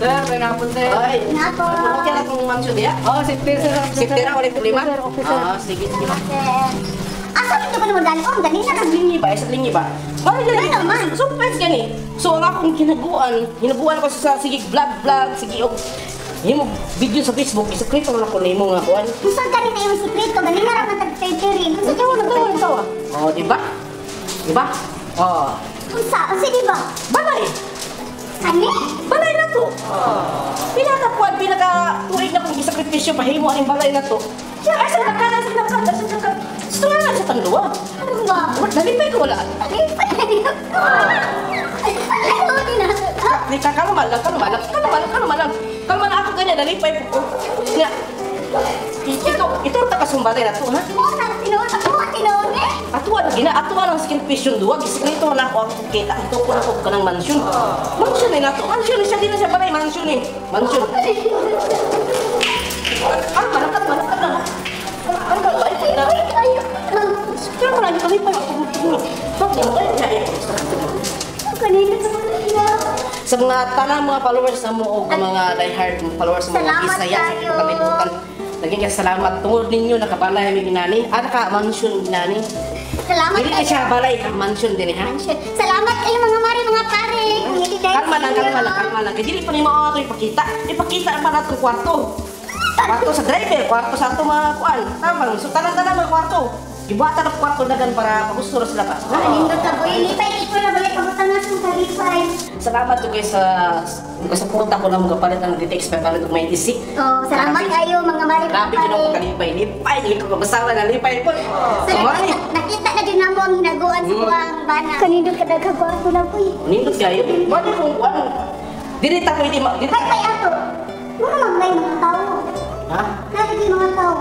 Sir, may hapon, sir. Ay, Nga po. okay na kung mansyon diya. Oh, safety, sir. Safety ra, wala problema. Sir, okay, sir. Ah, sige, sige. Sir. Asa ito ko naman dali? Oh, dali na. Lingi ba? Sa lingi ba? Wala Wala naman. So, friends gani. So, ang akong ginaguan, ginaguan ko sa sige vlog vlog, sige og himo video sa Facebook, isekreto na ako nimo nga kuan. Unsa gani na yung sikreto? Dali na ra man tag-catering. Unsa Tawa na tawa, tawa. Oh, di ba? Di ba? Oh, Unsa? Unsa di ba? balay. Kani? Balay na to. Pinaka kuan, pinaka tuig na kong gisakripisyo pahimo aning balay na to. Siya asa na ka, asa na ka, asa na ka. Stura na sa tangduwa. Ano ba? Nalipay ko wala. Ay, ay, na. Ni ka kalma lang, kalma lang, kalma lang, kalma lang. Kalma na ako ganyan, nalipay po ko. Nga, ito ang takasumbalay na to, ha? Mo na tinuod ako, tinuod eh. Atuwa na gina, atuwa lang sakripisyo duwa, gisikreto na ako ang kita, ito ko na ko kanang mansyon. Mansyon eh, nato, mansyon eh, siya din na siya balay, mansyon eh. Mansyon. Kalma lang, kalma lang, kalma lang. Kalma lang, ay, na. Ay, Kaya mo lang, kalipay ako. Bakit mo kaya? kanina sa mga Sa mga tanang mga followers na mo o mga diehard followers sa mga Salamat Bisaya sa kayo. kalibutan. Naging kaya salamat tungod ninyo nakabalay mi ginani. Ah, naka mansion ginani. Salamat Dili na kayo. siya balay, mansion din ha. Salamat kayo mga mare, mga pare. Ngiti dahil Kalma lang, sa inyo. kalma lang, kalma lang. Kay dili pa nimo ato ipakita. Ipakita pa nato kwarto. Kwarto sa driver, kwarto sa ato mga kuan. Tama, so tanan-tanan mga kwarto. Ibuhatan ang kwarto dagan para pagusto ra sila pa. Ah, nindot ka boy. Lipay, ikaw na balik pabutan na sa kalipay. Salamat to guys sa suporta ko na mga palit ng DTX 500 ug may DC. Oh, salamat kayo mga mare, mga Grabe yun ako pare. kalipay. Lipay, hindi ko masawa na lipay po. So, So, mali. nakita na din namo ang hinaguan sa kuwang bana. Kanindot ka daghang kwarto na boy. Nindot kayo. Mali kung kuan. Dili ta pwede ma... Dili Ay, ay, ato. Mga maglay mga tao. Ha? Nalagi mga tao.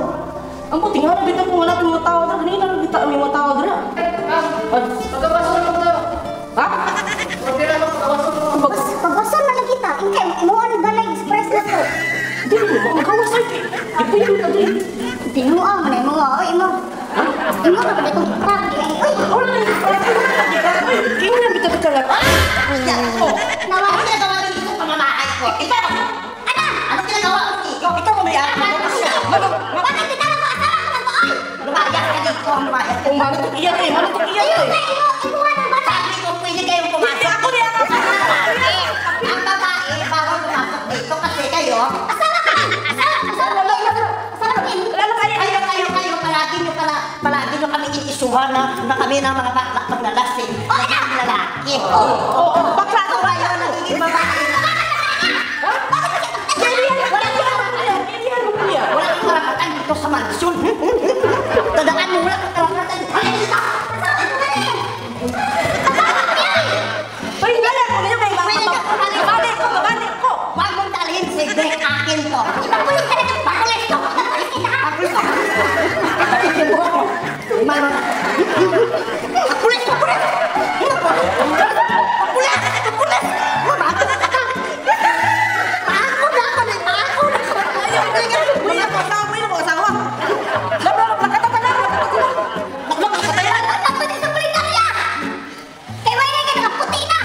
Ang buti nga, bitaw kung wala mga tao dra. Kanina lang bitaw may mga tao dra. Ay, Pagkabaso na tayo. ha? Pagkira mo, pagkabaso mo. Pagbason man lang kita. Ingkay, imuha ni balay express na to. Dili mo, magawas ay. Ipuyan ka dili. Tinuo man ay mo, oy imo. Imo na pala itong trap. Uy, Wala na yung Kaya na bitaw ka lang. Oh, nawa. Ano ginagawa dito sa pamamahay ko? Ikaw! Ano? Ano ginagawa mo dito? Ikaw ang may-ari. Bakit bitaw ko asawa ko ng buoy? Lumayas ka dito, lumayas. Kung manutok iya eh, manutok iya Ayun eh. na, imo, imuha ng bata. Sabi ko, pwede kayong pumasok. Ako niya ako. Ang babae, bawal pumasok dito kasi kayo, Asawa ka! Asawa! Asawa ko! Asawa ko! Wala kayo. kayo, kayo, kayo, palagi nyo kami iisuhan na kami ng mga bakla pag nalasing. Nagiging lalaki. Oo, oh, bakla Ito kayo, nagiging babae. Kilihan mo kuya. Wala kang karapatan dito sa mansyon. Tandaan mo, wala kang karapatan. Ay, dito! Ay, wala ko ninyo kay mama. Mabalik ko, mabalik ko. Huwag mong dalhin si Greg, akin to. Ipapulis ka na! Pakulis to! Ipapulis kita! Pakulis to! Pakulis! Pakulis! Pakulis! Pakulis! Paako na ako na! Paako na ako! Wala ko asawa, wala ko asawa. Laro, nakatatanan. Nakatatanan. Ako sa pulitarya! Kay wala ka nakaputi na!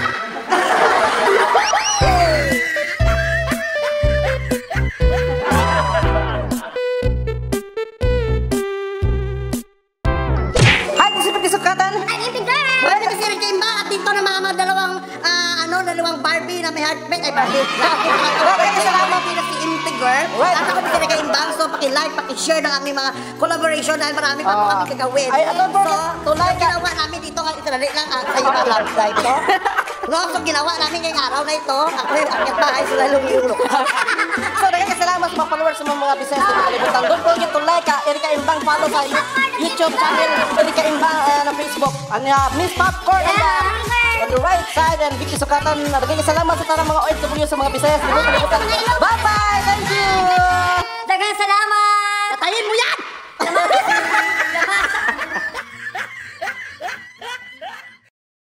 Hi, this is Pati Sukatan. I'm Ipig Girl! Wala na si Ricky Imba at dito na mga dalawang ano, dalawang Barbie na may heartbeat ay Barbie. Maraming salamat. Barbie na si Impi Girl. Right. At ako si Ricky Imbang. So paki-like, paki-share ng aming mga collaboration dahil marami pa po kami gagawin. Ay, at don't forget So, to like ang ginawa namin dito ngayon, sandali lang, sa'yo ba love life to? No, so ginawa namin ngayong araw na ito, ako yung akyat bahay, sila lumiyuro. So, daghang salamat sa mga followers sa mga business sa kalibutan. Don't forget to like Erika Imbang, follow sa YouTube channel Erika Imbang na Facebook. And Miss Popcorn on the right side and Vicky Sukatan. Daghang salamat sa tanang mga OFW sa mga Bisayas sa kalibutan. Bye-bye! Thank you! Daghang salamat.